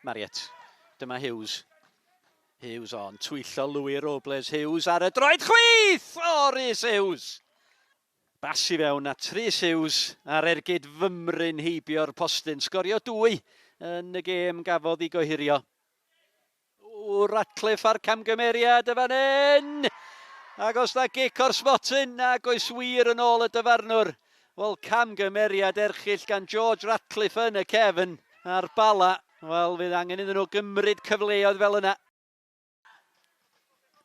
Marriott. Dyma Hughes. Hughes on, twyllo Louis Robles. Hughes ar y droed chwith! O, Rhys Hughes! Bas i fewn at Rhys Hughes a'r ergyd fymryn heibio'r postyn. Sgorio dwy yn y gêm gafodd ei gohirio. O, Ratcliffe a'r camgymeriad y fan hyn! Ac os na gic o'r smotyn, nag oes wir yn ôl y dyfarnwr. Wel, camgymeriad erchyll gan George Ratcliffe yn y cefn a'r Bala. Wel, fydd angen iddyn nhw gymryd cyfleoedd fel yna.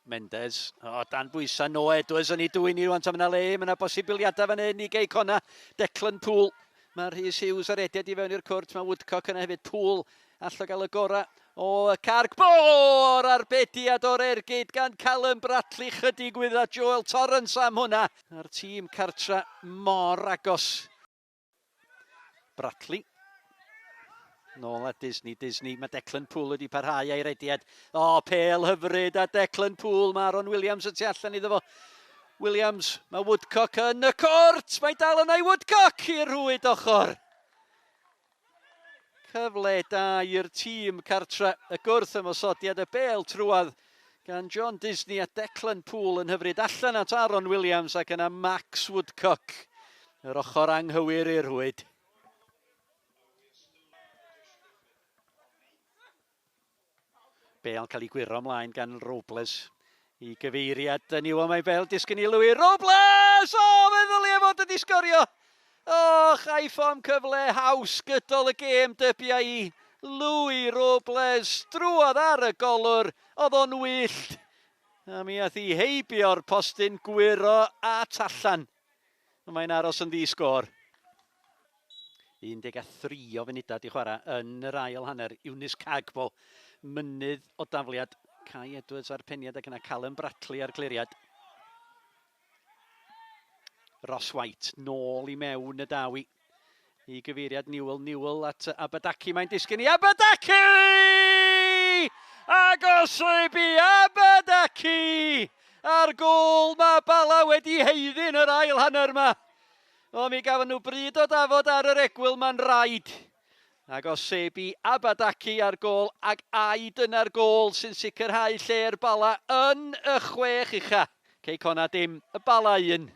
Mendes, o, dan bwysau Noah Edwards yn ei dwyn i rwan, ta mae yna le, mae yna bosibiliadau fan hyn i Gei Connah. Declan Poole, mae Rhys Hughes ar ediad i fewn i'r cwrt, mae Woodcock yna hefyd, Poole Allo gael y gorau o y carg. O'r arbediad o'r ergyd gan Callum Bradley. Chydig wydda Joel Torrance am hwnna. A'r tîm cartra mor agos. Bradley. Nôl at Disney, Disney. Mae Declan Poole wedi parhau a'i rediad. O, pel hyfryd a Declan Poole. Mae Aaron Williams y tu allan iddo fo. Williams, mae Woodcock yn y cwrt. Mae dal yna i Woodcock i'r rhwyd ochr. Cyfle da i'r tîm cartre, y gwrth ymosodiad y bêl trwodd gan John Disney a Declan Poole yn hyfryd allan at Aaron Williams ac yna Max Woodcock. Yr ochr anghywir i'r rhwyd. Bêl cael ei gwyro ymlaen gan Robles i gyfeiriad yn yw mae bêl disgyn i Louis Robles! O, fe ddylia fod wedi sgorio! O, chaiff o'm cyfle haws gydol y gêm dybia i. Louis Robles drwodd ar y golwr, oedd o'n wyllt. A mi ath i heibio'r postyn gwyro at allan. Mae'n aros yn ddi-sgôr. 13 o funudau di chwarae yn yr ail hanner. Eunice Cagbo, mynydd o dafliad. Kai Edwards ar peniad ac yna Callum Bratley ar gliriad. Ross White nôl i mewn y dawi i gyfeiriad Newell. Newell at Abadaki. Mae'n disgyn i Abadaki! Agoseb i Abadaki! A'r gôl mae Bala wedi haeddu yn yr ail hanner yma. O, mi gafon nhw bryd o dafod ar yr egwyl, mae'n rhaid. Ac Osebi Abadaki ar gôl, ac ai dyna'r gôl sy'n sicrhau lle'r Bala yn y chwech ucha. Cei Connah dim, y Bala un.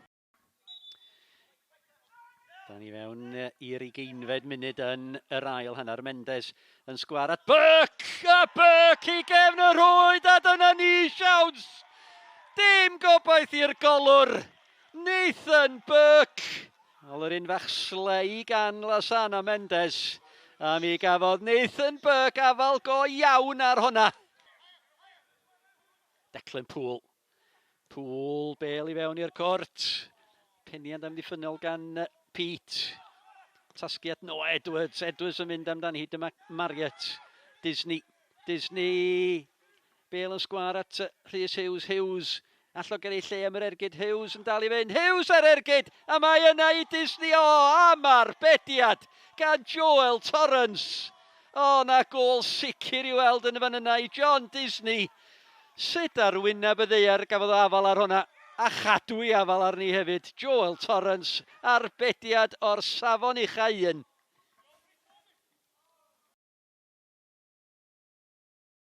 Da ni fewn i'r ugeinfed munud yn yr ail hanner. Mendes yn sgwar at Burke! A Burke i gefn y rhwyd, a dyna ni, siawns! Dim gobaith i'r golwr, Nathan Burke! Ôl yr un fach slei gan Lasana Mendes, a mi gafodd Nathan Burke afal go iawn ar honna. Declan Poole. Poole, bel i fewn i'r cwrt. Peniad amddiffynnol gan Pete. Tasgiad no Edwards. Edwards yn mynd amdani. Dyma Marriott. Disney. Disney. Bel yn sgwar at Rhys Hughes. Hughes. Allo gael ei lle am yr ergyd. Hughes yn dal i fynd. Hughes ar ergyd. A mae yna i Disney. O, am arbediad gan Joel Torrance. O, na gol sicr i weld yn y fan yna i John Disney. Sut ar wyneb y ddaear gafodd o afal ar hwnna? A chadw i afal arni hefyd. Joel Torrance, arbediad o'r safon ucha un.